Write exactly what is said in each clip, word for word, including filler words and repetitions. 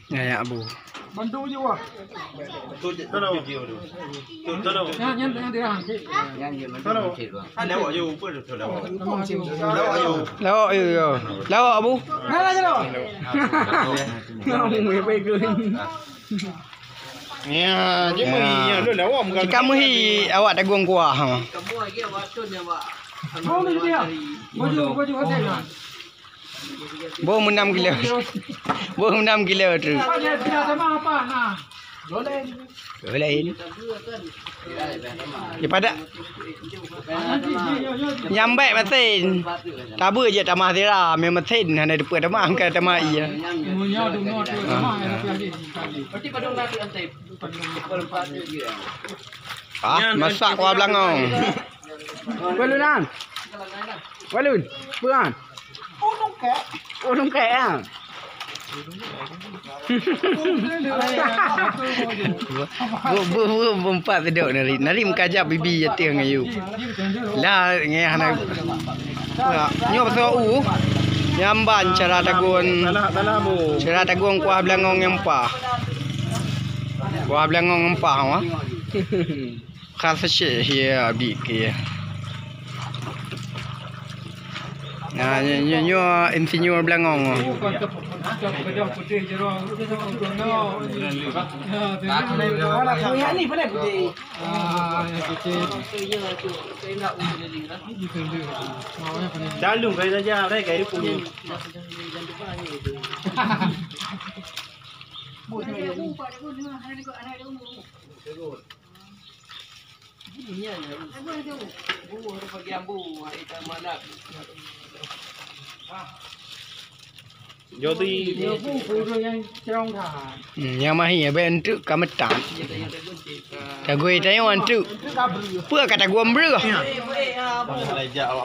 Ya, ya, Abu. Bantu je wah. Lawak, yo, yo. Lawak, Abu. Nah, lah, jalan. Ngomong, ya, baik. Ya, je meuhi, ya, lu lawak, bukan. Cakap meuhi, awak tagung kuah, ha. Baju, baju hotel, ha. Boh meunam kilo. Boh meunam kilo tu. Lain. Daripada nyambai mesin. Tabu je tamah sira, meh mesin hana deupeue tamah, angkai tamah iya. Ah, masak kuah belangong. Peue lôn nyan? Peue lôn? Peue nyan? Oh, lungkek, ah. Bu, bu, bu, bu, empat teuduek nari. Nari meukaja bibi ateueh ngon yub. Lah, ngon hana. Nyoe pasal u. Nyamban cara tagun. Cara tagun kuah belangong nyang pah. Kuah belangong nyang pah, wah. Khas Aceh, ya, abdi ke. Nah, nyoe, nyoe, nyoe insinyur belangong. Dalam kai saja, mereka itu punya. Jadi, hmm, nyang mahi, bèk enteuk ka meutam. Tagui tanyoe enteuk. Peue ka taguem breuh?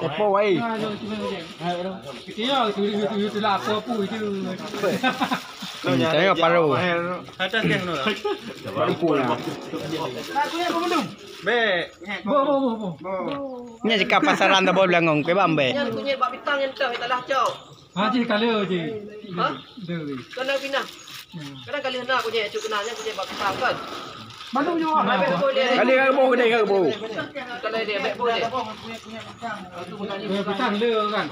Tepo wai. Hmm, tanyoe paro. Bèk. Nyan cit ka pasaran tabô belangong, keu bambèe. Nyan kunyét bak bitang nyan teuh, talah cok. Ha, jih kala jih. Ha? Deh. Kena pinah. Hmm. Kadang kali na kunyét cuk kena nyan kunyét bak bitang kan. Bandum nyoe. Kali ka boh, kali ka boh. Kali dia bèk boh deh. Kena bitang le kan.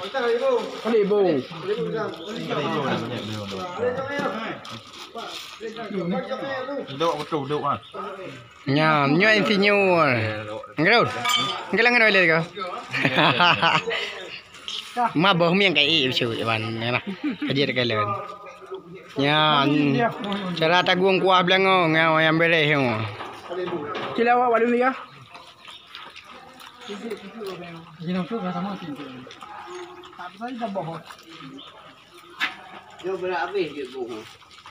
Kali boh. Duduk betul, duduk ah. Nyan, nyoe insinyur. Ngelut. Ngelut ngelut lé ko. Ma boh mieng kai isu iban, ya lah. Aja dekat lawan. Nyan, cara tagung kuah belangong, nyan yang bereh nyoe. Sila awak walu ya. Jom berak habis je bung.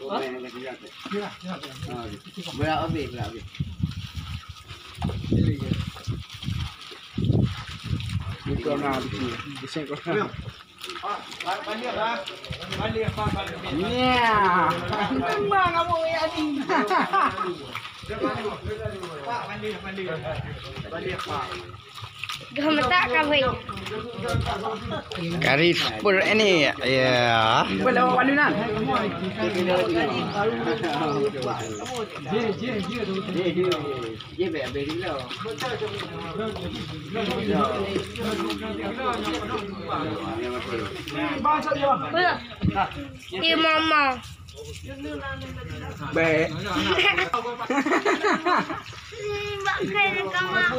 Hah? Ya, ya, ya. Ha, berak habis, berak habis. Bukan habis. Bisa kau. Ya. Memang kamu ya ni. Pak, balik, balik. Balik, Pak. Geumetak kawé. Kari super ini, ya. Iya, mama. Bèk. Bak kai dekat mak.